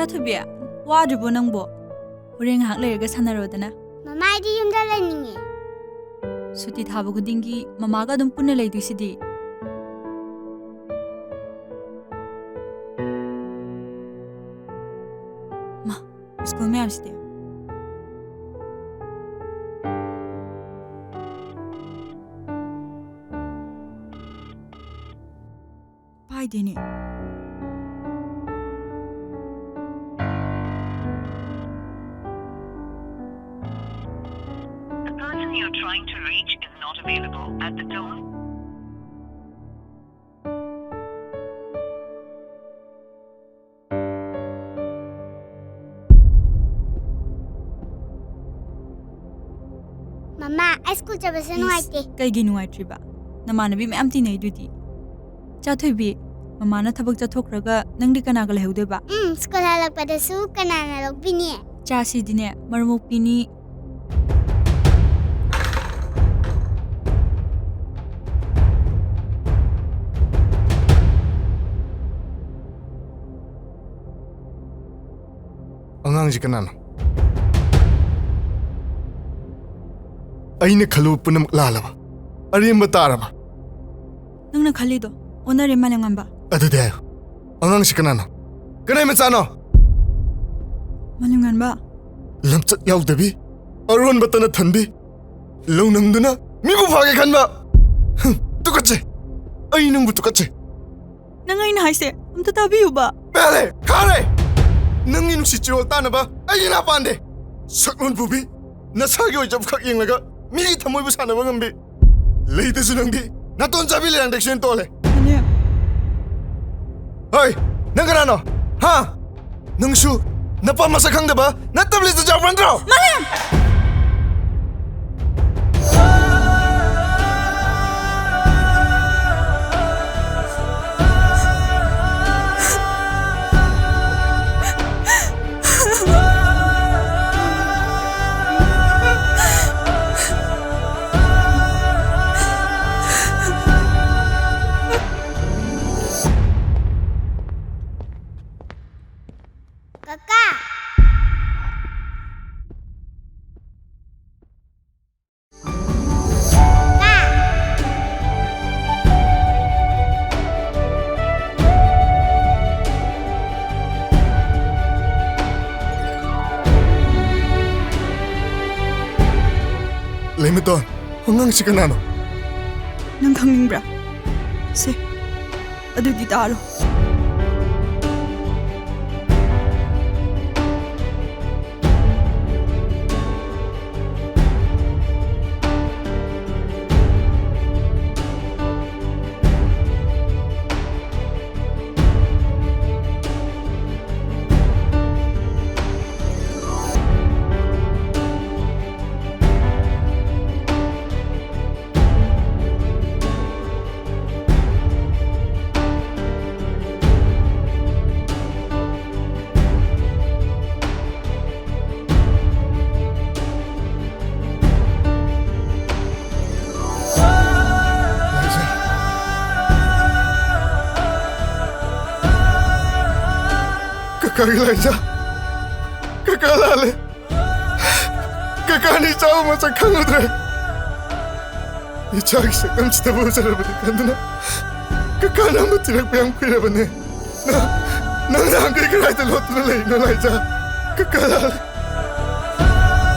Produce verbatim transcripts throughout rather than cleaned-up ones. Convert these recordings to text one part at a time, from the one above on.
ꯆꯥꯊꯣꯏꯕꯤ, ꯋꯥꯗ꯭ꯔꯤꯕꯣ ꯅꯪꯕꯣ? ꯍꯣꯔꯦꯟ ꯉꯥꯏꯍꯥꯛ ꯂꯩꯔꯒ ꯁꯥꯟꯅꯔꯣꯗꯅ꯫ ꯃꯃꯥ, ꯑꯩꯗꯤ ꯌꯨꯝꯗ ꯂꯩꯅꯤꯡꯉꯦ꯫ ꯁꯨꯇꯤ ꯊꯥꯕ ꯈꯨꯗꯤꯡꯒꯤ ꯃꯃꯥꯒ ꯑꯗꯨꯝ ꯄꯨꯟꯅ ꯂꯩꯗꯣꯏꯁꯤꯗꯤ꯫ ꯃꯥ, school ꯃꯌꯥꯝꯁꯤꯗꯤ꯫ ꯄꯥꯏꯗꯦꯅꯦ꯫ The person you're trying to reach is not available at the tone. ꯃꯃꯥ, ꯑꯩ ꯁ꯭ꯀꯨꯜ ꯆꯠꯄꯁꯦ ꯏꯁ, ꯅꯨꯡꯉꯥꯏꯇꯦ꯫ ꯀꯩꯒꯤ ꯅꯨꯡꯉꯥꯏꯇ꯭ꯔꯤꯕ? ꯅꯃꯥꯟꯅꯕꯤ ꯃꯌꯥꯝ ꯇꯤꯟꯅꯩꯗꯨꯗꯤ꯫ ꯆꯥꯊꯣꯏꯕꯤ, ꯃꯃꯥꯅ ꯊꯕꯛ ꯆꯠꯊꯣꯛꯈ꯭ꯔꯒ ꯅꯪꯗꯤ ꯀꯅꯥꯒ ꯂꯩꯍꯧꯗꯣꯏꯕ? ꯎꯝ, ꯁ꯭ꯀꯨꯜ ꯍꯜꯂꯛꯄꯗꯁꯨ ꯀꯅꯥꯅ ꯂꯧꯕꯤꯅꯤ? ꯆꯥꯁꯤꯗꯤꯅꯦ, ꯃꯔꯨꯞ ꯃꯣꯛꯄꯤꯅꯤ꯫ ꯑꯉꯥꯡꯁꯤ ꯀꯅꯥꯅꯣ? ꯑꯩꯅ ꯈꯜꯂꯨꯕ ꯄꯨꯝꯅꯃꯛ ꯂꯥꯜꯂꯕ? ꯑꯔꯦꯝꯕ ꯇꯥꯔꯕ? ꯅꯪꯅ ꯈꯜꯂꯤꯗꯣ ꯑꯣꯟꯅꯔꯦ, ꯃꯥꯂꯦꯝꯉꯥꯟꯕ꯫ ꯑꯗꯨꯗꯤ ꯍꯥꯏꯌꯨ, ꯑꯉꯥꯡꯁꯤ ꯀꯅꯥꯅꯣ? ꯀꯅꯥꯏ ꯃꯆꯥꯅꯣ? ꯃꯥꯂꯦꯝꯉꯥꯟꯕ꯫ ꯂꯝꯆꯠ ꯌꯥꯎꯗꯕꯤ, ꯑꯔꯣꯟꯕ ꯇꯅ ꯊꯟꯕꯤ, ꯂꯧꯅꯝꯗꯨꯅ ꯃꯤꯕꯨ ꯐꯥꯒꯦ ꯈꯟꯕ꯫ ꯍꯨꯝ, ꯇꯨꯀꯠꯆꯩ! ꯑꯩ ꯅꯪꯕꯨ ꯇꯨꯀꯠꯆꯩ! ꯅꯪ ꯑꯩꯅ ꯍꯥꯏꯁꯦ ꯑꯝꯇ ꯇꯥꯕꯤꯌꯨꯕ꯫ ꯄꯦꯜꯂꯦ! ꯈꯥꯔꯦ! ꯅꯪꯒꯤ ꯅꯨꯡꯁꯤ ꯆꯤꯔꯣꯜ ꯇꯥꯅꯕ ꯑꯩꯒꯤ ꯅꯥ ꯄꯥꯟꯗꯦ! ꯁꯛꯂꯣꯟ ꯄꯨꯕꯤ, ꯅꯁꯥꯒꯤ ꯑꯣꯏꯖꯕ ꯈꯛ ꯌꯦꯡꯂꯒ ꯃꯤꯒꯤ ꯊꯃꯣꯏꯕꯨ ꯁꯥꯟꯅꯕ ꯉꯝꯕꯤ꯫ ꯂꯩꯗꯁꯨ ꯅꯪꯗꯤ ꯅꯥꯇꯣꯟ ꯆꯥꯕꯤ ꯂꯩꯔꯥꯡꯗꯦꯛꯁꯤꯅ ꯇꯣꯜꯂꯦ꯫ ꯃꯥꯂꯦꯝ꯫ ꯍꯣꯏ, ꯅꯪ ꯀꯅꯥꯅꯣ? ꯍꯥ? ꯅꯪꯁꯨ ꯅꯄꯥ ꯃꯁꯛ ꯈꯪꯗꯕ ꯅꯠꯇꯕ ꯂꯤꯁꯇ ꯌꯥꯎꯕ ꯅꯠꯇ꯭ꯔꯣ? ꯃꯥꯂꯦꯝ! ꯇꯣꯟ, ꯑꯉꯥꯡꯁꯤ ꯀꯅꯥꯅꯣ? ꯅꯪ ꯈꯪꯅꯤꯡꯕ꯭ꯔꯥ? ꯁꯦ, ꯑꯗꯨꯗꯤ ꯇꯥꯔꯣ꯫ ꯀꯀꯥꯒꯤ ꯂꯥꯏꯖꯥ, ꯀꯀꯥ ꯂꯥꯜꯂꯦ꯫ ꯀꯀꯥꯅ ꯏꯆꯥꯕꯨ ꯃꯁꯛ ꯈꯪꯉꯨꯗ꯭ꯔꯦ꯫ ꯏꯆꯥꯒꯤ ꯁꯛꯇꯝꯁꯤꯗꯕꯨ ꯎꯖꯔꯕꯅꯤ ꯈꯟꯗꯨꯅ ꯀꯀꯥ ꯅꯪꯕꯨ ꯊꯤꯔꯛꯄ ꯌꯥꯝ ꯀꯨꯏꯔꯕꯅꯦ꯫ ꯅꯪ, ꯅꯪ ꯅꯍꯥꯟꯈꯩ ꯀꯗꯥꯏꯗ ꯂꯣꯠꯇꯨꯅ ꯂꯩꯔꯤꯅꯣ ꯂꯥꯏꯖꯥ? ꯀꯀꯥ ꯂꯥꯜꯂꯦ꯫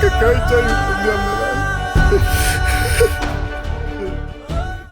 ꯀꯀꯥ ꯏꯆꯥ ꯌꯣꯛꯐꯝ ꯌꯥꯝꯅ